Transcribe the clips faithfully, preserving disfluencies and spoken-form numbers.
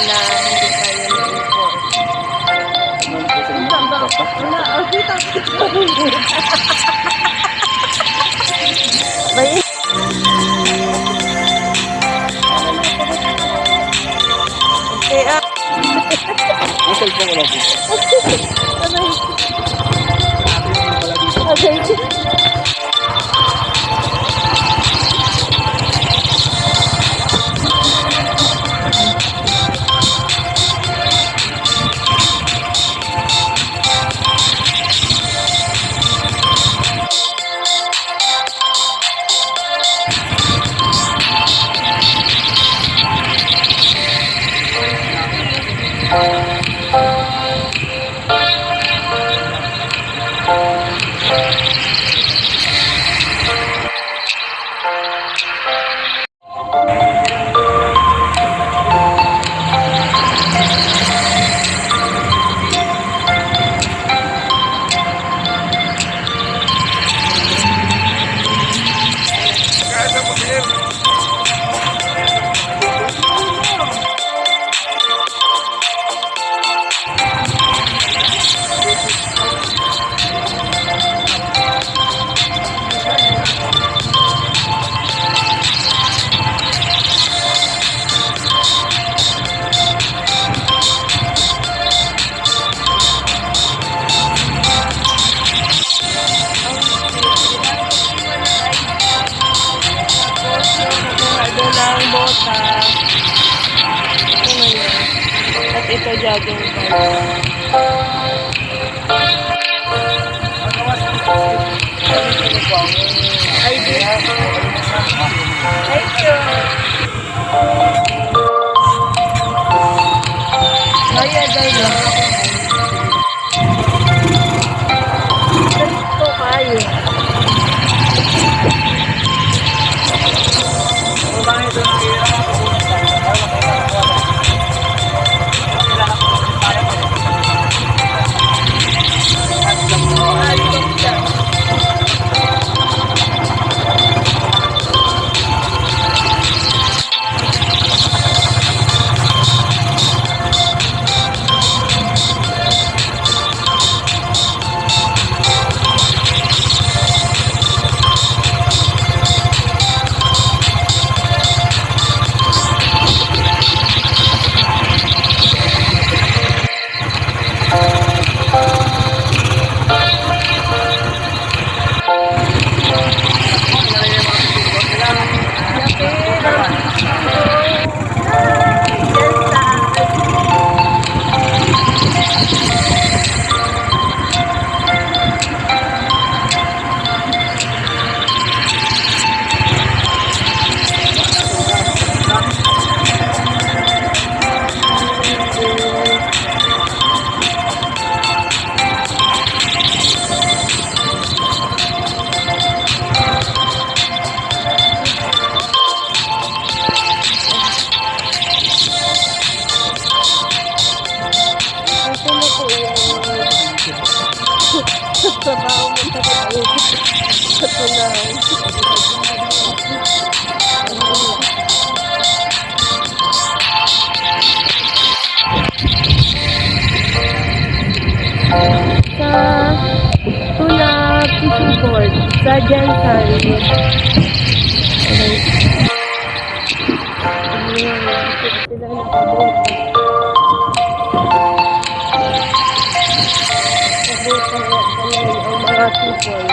na hindi kaya yung import. Wala, oh, kita, kita. May Ang cellphone ko lang po. Aray. Aray. Tapos yung nakuha doon ng bota. Ito na yun. At ito, jogging pants. Ay, di. Thank you. Ay, aday na. Ganito kayo. Ito na po yung trabaho mo sa trabaho. Sa trabaho. Sa Tuna Fishing Port, sa Gensan. Ayan, sila nakabot. Nakabot na pala ang mga people.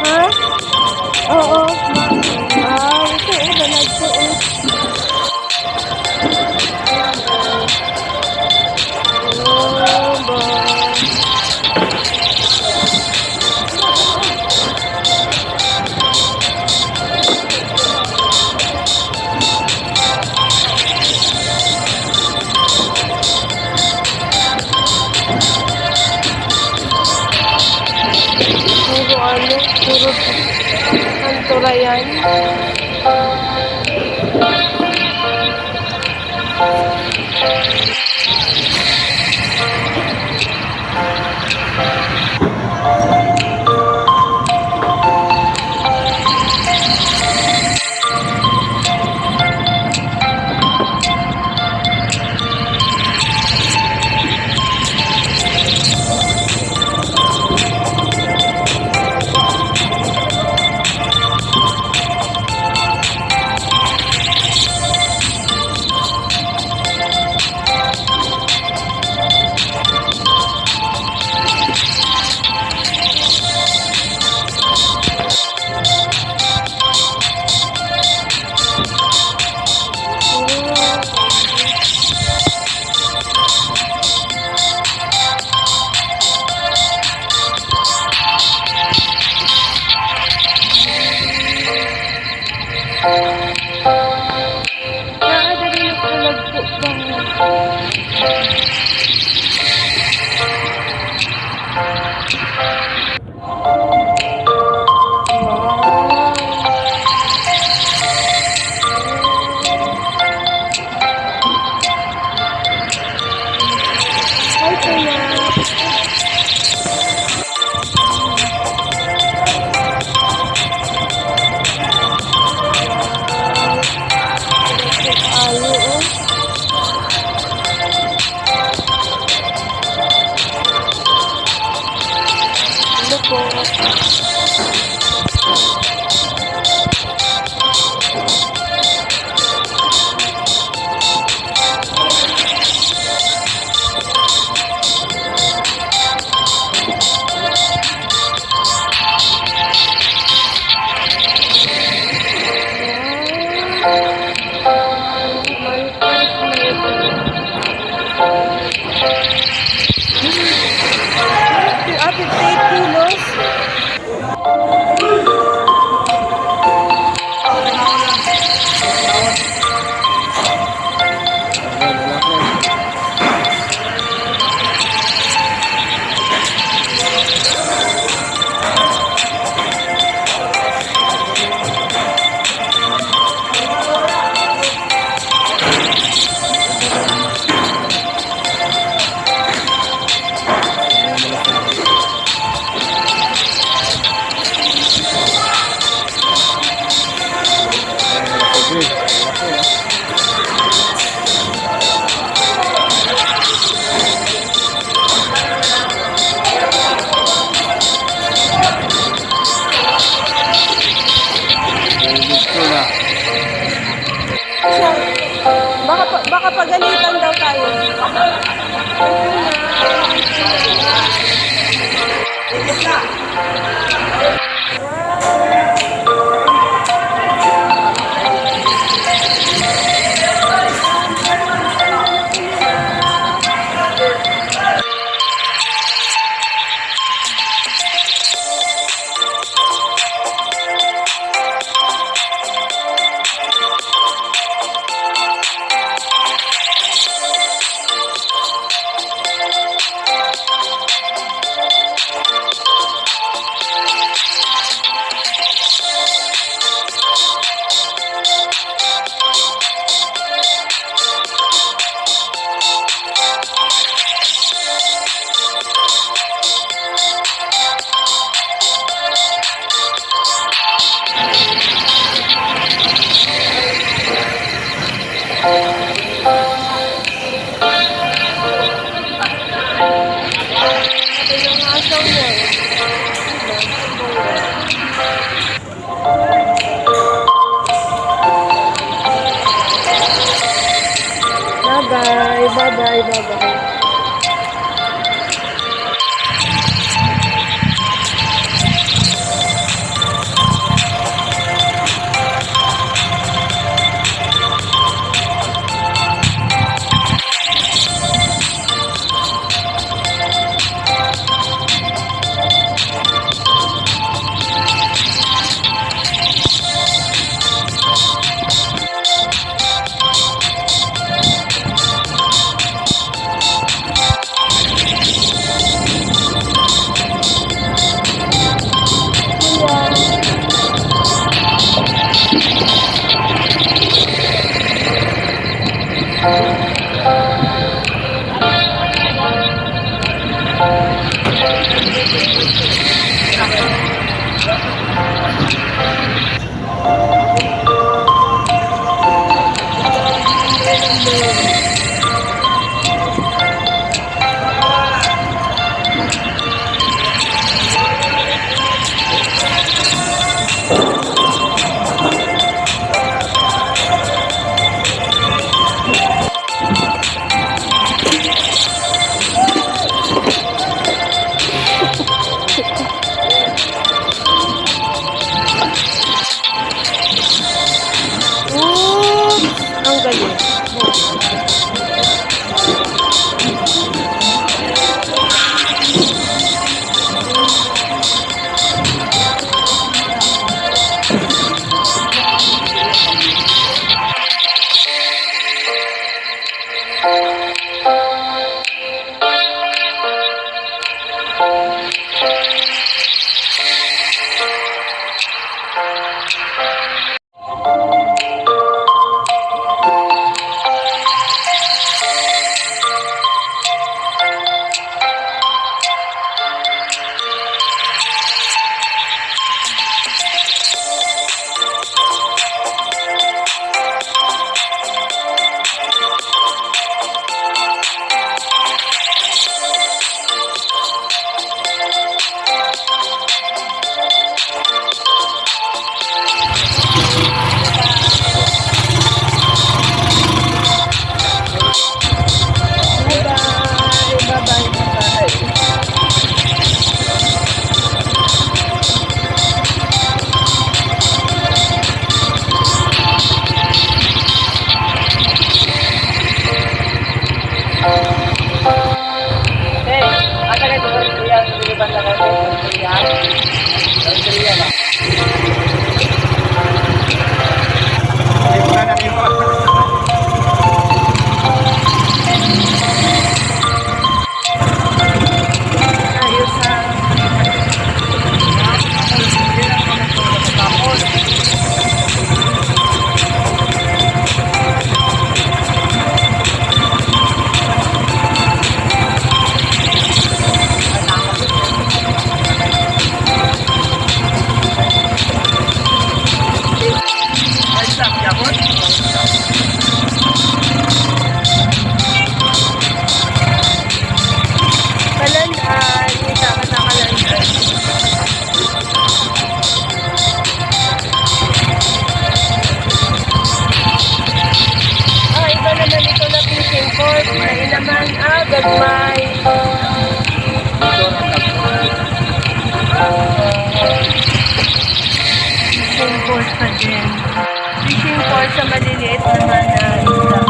Ha? Oo. Wow, ito, eh, balag to, eh. Oh, ba. Puro ano, puro kanto ra yan. Naa diri mas malagpo pa. Wow. Hi, Kuya. Ayo, oh. Ano po? Wow. Ate, fifty-eight kilos. Baka pa, baka pagalitan daw tayo. Bye-bye, bye-bye, bye-bye. Oops! Ang galing. Bye-bye. Bye-bye. Bye-bye. Hey, asa kayo? Yan, diliban na kayo. Yan. Yan, yan, ah. Kalan-an, kita ka sa Kalan-an. Ah, iba naman ito na fishing port. May naman, ah, gagmay. Fishing port pa din. Fishing port sa maliliit naman na isla.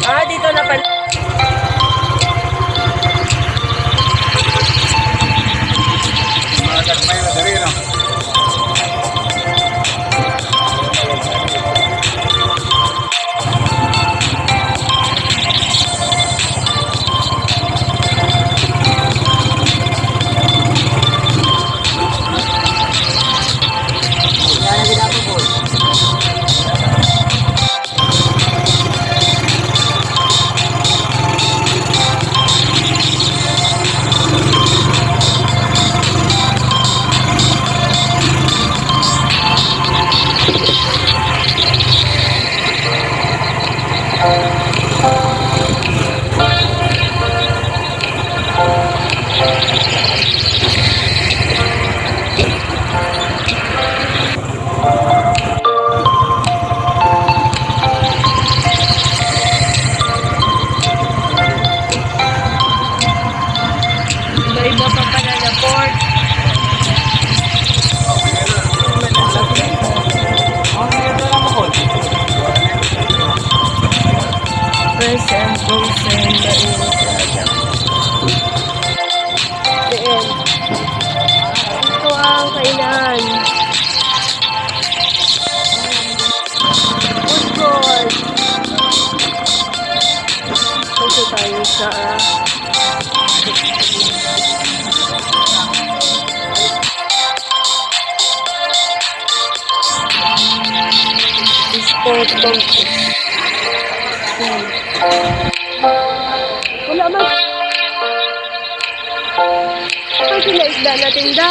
Ah, dito na pala. Mga gagmay na dali, no? Iba-iba pa pala na port. Fresh and frozen na init talaga. Diin. Ito ang kainan. Food court. Punta tayo sa, ah, sport complex. Yan. Wala man. Ang sinaisda na tinda.